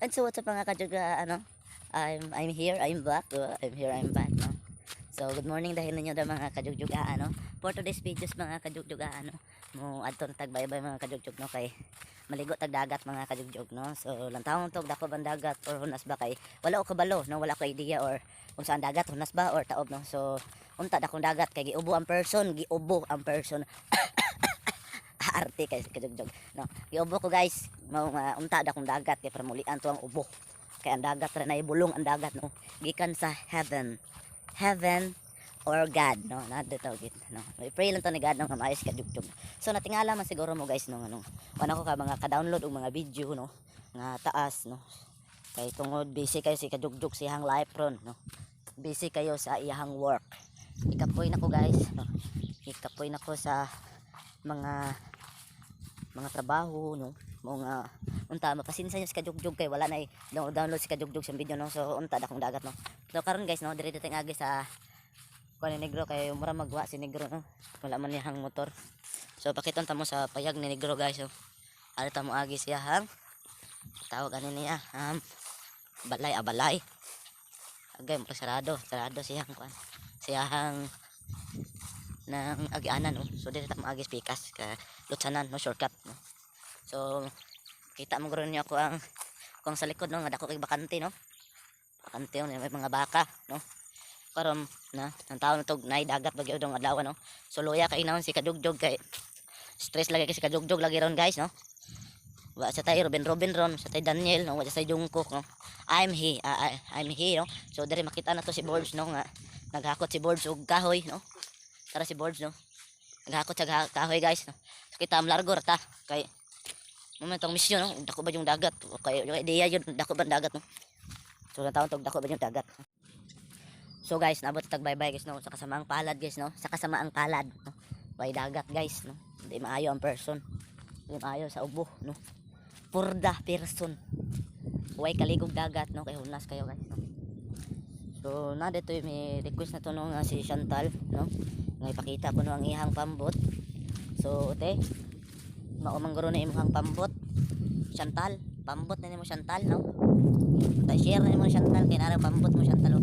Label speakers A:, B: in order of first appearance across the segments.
A: And so what's up, mga kajuga, ano? I'm here, I'm back. I'm here, I'm back, no? So good morning dahil ninyo da, mga kajugjug, ano. For today's videos, mga kajugjug, ano, mo adto na tag bye-bye, mga kajugjug, no, kay maligo tag dagat, mga kajugjug, no. So lantawon tog dako bang dagat or hunas ba, kay wala ko kabalo, no, wala ko idea or kung saan dagat, hunas ba or taob, no. So unta dakong dagat kay giubo ang person, giubo ang person. Arte kay kajugjug, no. Giubo ko, guys, mao nga unta dakong dagat kay para mulian to ang ubo. Kay ang dagat ra nay bulong, ang dagat, no, gikan sa heaven. Heaven or God, no, na dito git, no. I pray lang to ni God, no, nga maayos kajugjug. So natingala man siguro mo, guys, no, ano. Wala ko ka mga ka-download og mga video, no, nga taas, no. Kay tungod busy kayo si kajugjug siyang life ron, no. Busy kayo sa iyahang work. Ikapoy na ko, guys, no. Ikapoy na ko sa mga trabaho, no, mga unta mapasensya niyo sa kajugjug kay wala na download si kajugjug sa video, no. So unta dakong dagat, no. So karon, guys, no, diri dito agi sa kuan ni Negro kay mura magwa si Negro, no, wala man niyang motor. So pakiton ta mo sa payag ni Negro, guys. So ari ta mo agi siya hang tawag ani niya balay, balay agay mo sarado sarado siyang kuan siyahang ng agianan, no. So dito ta mo agi pikas ka lutsanan, no, shortcut, no. So kita mo guro niyo ako ang kung sa likod, no, nga dako kay bakante, no, bakante yun, may mga baka, no. Karon na ang tao na tog nay dagat bagyo dong adlaw, no. So luya kay inahon si kajugjug kay stress lagi kay si kajugjug lagi ron, guys, no. Wa sa tay Robin Robin ron sa tay Daniel, no, wa sa tay Jungkook, no. I'm he I'm he, no. So diri makita na to si Borbs, no, nga naghakot si Borbs og kahoy, no. Tara si Borbs, no, naghakot sa kahoy, guys, no. So kita am largo ra ta kay momentong misyon, no, dako ba yung dagat kay yung idea yun dako ba ang dagat, no. So taon tog dako ba yung dagat. So guys, naabot tag bye bye, guys, no, sa kasamaang palad, guys, no, sa kasamaang palad, no. Way dagat, guys, no. Hindi maayo ang person. Hindi maayo sa ubo, no. Purda person. Way kaligog dagat, no, kay hunas kayo, guys, no. So na dito may request na to, no, nga si Chantal, no. Nga ipakita ko, no, ang ihang pambot. So te, mao man guro na imong pambot. Chantal, pambot na nimo, Chantal, no. Ta share na nimo, Chantal, kay nara pambot mo, Chantal, oh.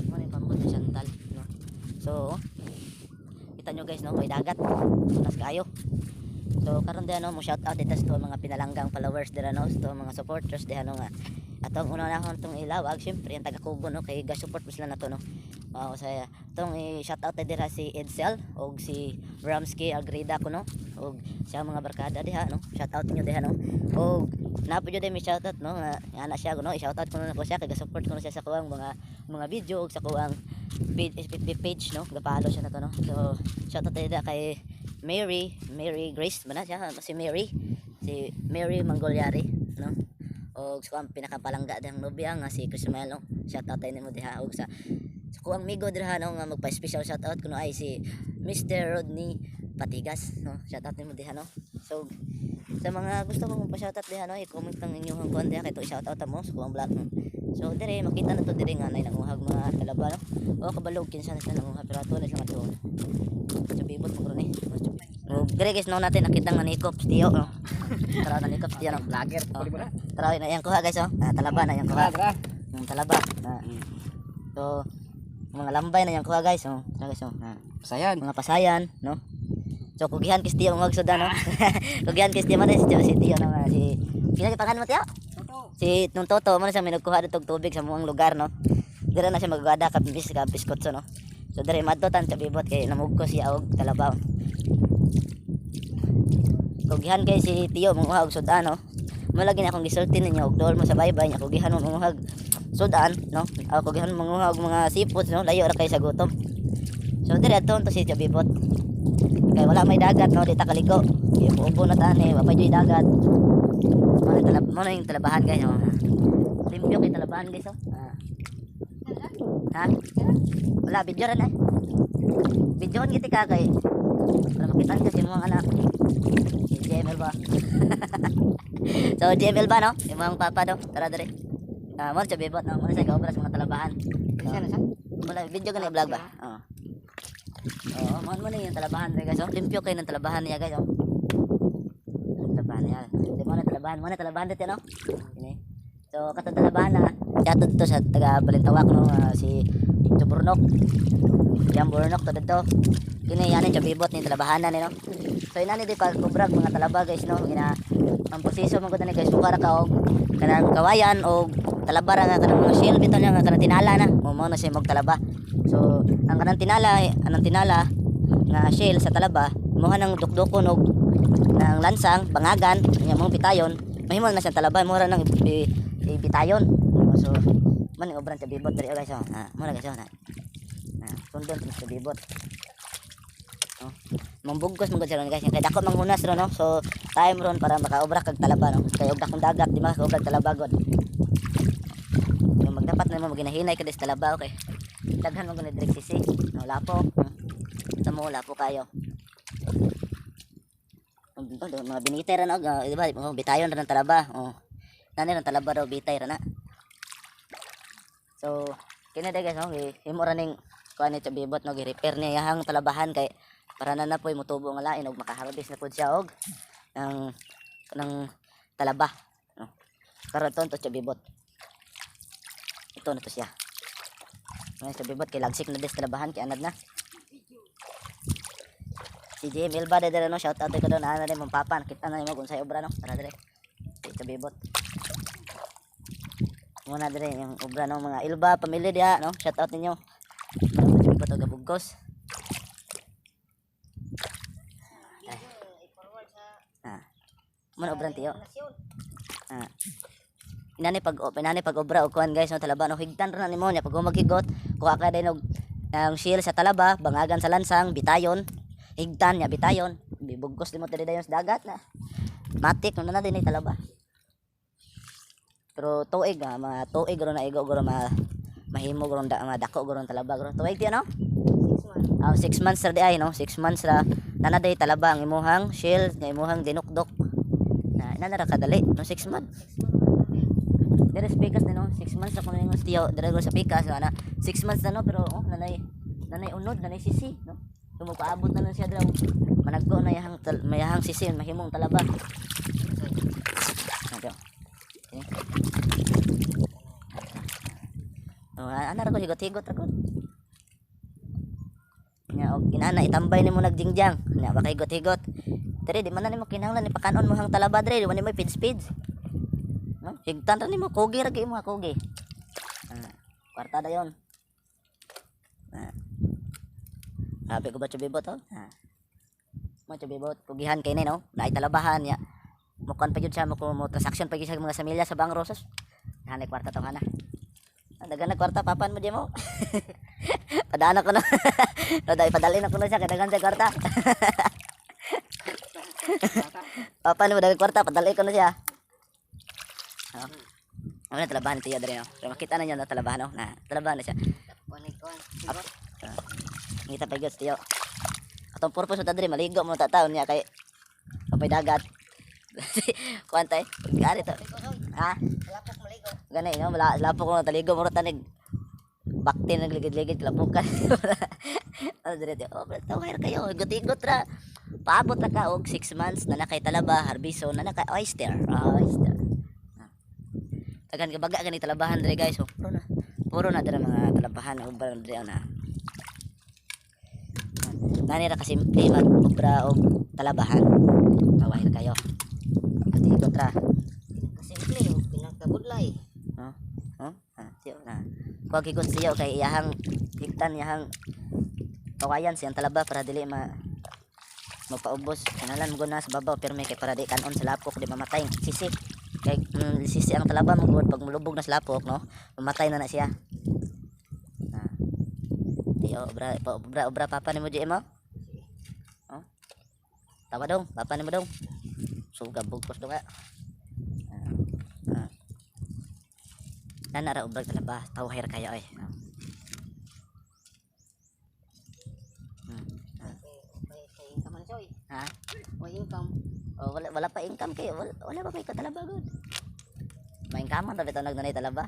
A: Mo na yung pambot ni Chantal, no. So kita nyo, guys, no, may dagat. Mas kayo. So karon din, no, mo shout out dito sa mga pinalanggang followers dira, no, sa mga supporters diha, no, nga atong una na akong tong ilawag, syempre ang taga Kubo, no, kay ga support mo sila na to, no. Wow, saya tong i-shout out dira si Edsel og si Ramsky Agrida ko, no, og siya mga barkada diha, no. Shout out niyo diha, no. Og napo jud may shout out, no, nga ana siya, no, i-shout out ko na ko siya kay ga-support ko na siya sa kuwang mga video og sa kuwang page, FB page, no, ga-follow siya na to, no. So shout out dira kay Mary Mary Grace ba na siya, si Mary, si Mary Mangolyari, no, og sa kuwang pinakapalangga dihang nobya nga si Chris Melo. Shout out tayo nimo diha. Og sa kuwang migo diha, no, nga magpa-special shout out kuno ay si Mr. Rodney Patigas, no. Shout out nimo diha, no. So sa mga gusto ko magpa-shout out diha, no, i-comment lang inyong kuan diha kay to i-shout out mo sa kuwang vlog, no. So dire makita na to dire nga nay nanguhag mga talaba, no. O kabalog kinsa na sila nanguha, pero ato na sila nga sa bibot mo ni. Oh, dire, guys, no, natin nakita nga nikop tiyo, no. Tara na nikop tiyo, no.
B: Vlogger,
A: Oh.
B: puli mo na.
A: Tara na iyang kuha, guys, oh. Ah, talaba na iyang kuha.
B: Tara, tara.
A: Yung talaba. Ah. So mga lambay na iyang kuha, guys, oh. Tara, guys, oh. Ah.
B: Pasayan.
A: Mga pasayan, no. So kugihan kis tiyo mga sudan, no. Kugihan kis tiyo man si tiyo, no, nga si sino pangalan mo, tiyo? Si nung Toto mo na siya may nagkuha dito og tubig sa muang lugar, no. Dira na siya magwada ka bis ka biskotso, no. So dire madto tan sa bibot kay namugko siya og talabaw. Kugihan kay si tiyo manguha og sudan, no. Mo lagi na akong gisulti ninyo og dool mo sa baybay niya, kugihan mo manguhag sudan, no. Aw, kugihan mo manguha og mga seafoods, no, layo ra kay sa gutom. So dire adto to si Tiyo Bibot. Kay wala may dagat, no, di ta kaligo. Ubo na tani, wa pa juy dagat. Mo na talab mo na yung talabahan, guys, oh. Limpyo kay talabahan, guys, oh. Ah. Ha? Wala video ra na. Videoon giti ka kay para makita ka sa imong anak. Si JML ba? So JML ba, no? Imong papa do. Tara dere. Ah, mo sa bibot, no. Mo na sa gaobra sa mga talabahan.
B: Siya na siya.
A: Wala video ka na vlog ba? Oo. Oo, mo mo na yung talabahan re, guys, oh. Limpyo kayo ng talabahan niya, guys, oh. Talabahan niya. Di mo na talabahan, mo na talabahan dito, no? Ini. So katong talabahan na yatod to sa taga Balintawak, no, si Tuburnok. Yang Burnok to didto. Kini yani chabibot ni talabahanan ni, no. So inani di pag kubrag mga talaba, guys, no, gina ang proseso man gud ni, guys, kuha ra ka og kanang kawayan og talaba ra nga kanang mga shell bitaw niya nga kanang tinala na. Mo na siya mog talaba. So ang kanang tinala, anang tinala nga shell sa talaba, moha nang dukdukon og ng lansang bangagan nya mong bitayon, mahimo na siyang talaba, mo ra nang ibitayon. So man ni obran sa bibot diri, guys, oh. Ah, mo na, guys, oh, na. Ah, sundon sa bibot. Oh. Mambugkos man gud siya ron, guys. Kay dako manghunas ron, no. So time ron para makaobra kag talaba, no. Kay og dakong dagat di makaobra talaba god. Yung magdapat na mo maginahinay ka des talaba, okay. Daghan man gud ni direk sisi. No, lapo. Tamo lapo kayo. Mga binitay ra, no, di ba? Oh, bitayon ra ng talaba. Oh. Nani ra talaba daw, bitay ra na. So, kini day, guys, no, himo ra ning kuan ni bibot, no, gi-repair niya iyahang talabahan kay para na na poy motubo nga lain og makaharvest na pud siya og ng talaba, no. Karon to siya bibot. Ito na to siya. Ngayon sa bibot kay lagsik na des talabahan kay anad na. Si JM Elba dere, no, shout out ko doon, ana din mong papa, nakita na nimo kung sa obra, no. Tara dere. Ito bibot. Muna dire yung obra, no, mga Ilba pamilya diha, no. Shout out ninyo. Bibot og gabugkos. Ah. Muna obran tiyo. Ah. Inani pag obra og kuan, guys, no, talaba, no, higtan ra na nimo nya pag maghigot, kuha ka din og ang shield sa talaba, bangagan sa lansang, bitayon, higtan nya bitayon, bibugkos nimo diri dayon sa dagat na. Matik no na din talaba. Pero tuig, mga tuig ro na igo guro ma mahimo guro da, mga dako guro talaba guro. Tuig tiyo, no?
B: 6 months.
A: Ah, 6 months ra di ay, no. 6 months ra nana day talaba ang imuhang shield nga imuhang dinukdok. Na nana ra kadali, no, 6 months. Dire sa pikas na, no, 6 months na kuno ningon tiyo, dire ko sa pikas na 6 months na, no, pero oh, nanay nanay unod, nanay sisi, no. So mopaabot na lang siya daw. Managko na yahang mayahang sisi mahimong talaba. Ano? Okay. Oh, ana ra ko higot-higot ra ko. Nya og inana itambay nimo nagjingjang. Nya baka higot-higot. Dire di man na nimo kinahanglan ipakanon mo hang talaba dire, di man nimo feeds-feeds. No? Higtan ra nimo, kugi ra gyud mo, kugi. Ah, kwarta dayon. Ah. Sabi ko ba chubibot, oh? Ah. Mo chubibot, kugihan kay ni, no? Naay talabahan nya. Mukuan pa gyud siya mo mo transaction pa gyud siya mga samilya sa Bang Rosas. Hanay kwarta tong hana. Ah, daghan na kwarta papan mo di mo. Padaan ako na. No, dai padalin ako na siya kay daghan siya kwarta. Papan mo daghan kwarta, padali ko na siya. Oh. Ano na talabahan tiyo dere, no? Pero makita na niyo na talabahan, no? Na talabahan na siya.
B: Kuan kuan.
A: Up. Ah. Ngita pa gyud tiyo. Atong purpose mo ta diri maligo mo ta taon niya kay kapay dagat. Kuan tay, gari to. Ha?
B: Lapok maligo.
A: Gani, no, wala lapok ko taligo mo tanig bakti nagligid-ligid lapukan. Ano dire tiyo? Oh, tawag kayo, igot-igot ra. Paabot ra ka og 6 months na nakay talaba, harbiso na nakay oyster. Oyster. Ah. Tagan ka baga gani talabahan dire, guys. Oh, puro na. Puro na dire mga talabahan og barang dire na. Nani ra kasimple mag-obra og talabahan. Tawahir kayo. Igot-igot ra.
B: Simple, pinakabudlay.
A: No? No? Ah, tiyo na. Kuwag higot siyo kay iyahang higtan iyahang kawayan siyang talaba para dili ma mapaubos. Kanalan mo na sa babaw pirmi kay para di kanon sa lapok, di mamatay sisi. Kay sisi ang talaba mo gud pag mulubog na sa lapok, no, mamatay na na siya. Ah. Tiyo, obra obra obra papa nimo di mo. Oh. Tawa dong, papa nimo dong. Suga bugkos dong. Ah. Ah. Nana ra obrag talaba, tawhir kayo ay. Ah.
B: Kay income man soy.
A: Ha?
B: Way income.
A: Oh, wala wala pa income kayo, wala, wala pa may katalaba gud. May income man ra bitaw nagnanay talaba.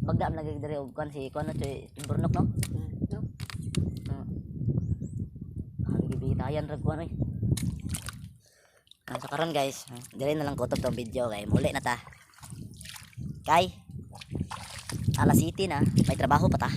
A: Bagda am lagi diri og kuan si kuan no si Burnok, no.
B: No.
A: Kami gibitayan ra kuan oy. So karon guys, dire na lang ko tong video kay muli na ta. Kay alas 7 na, may trabaho pa ta.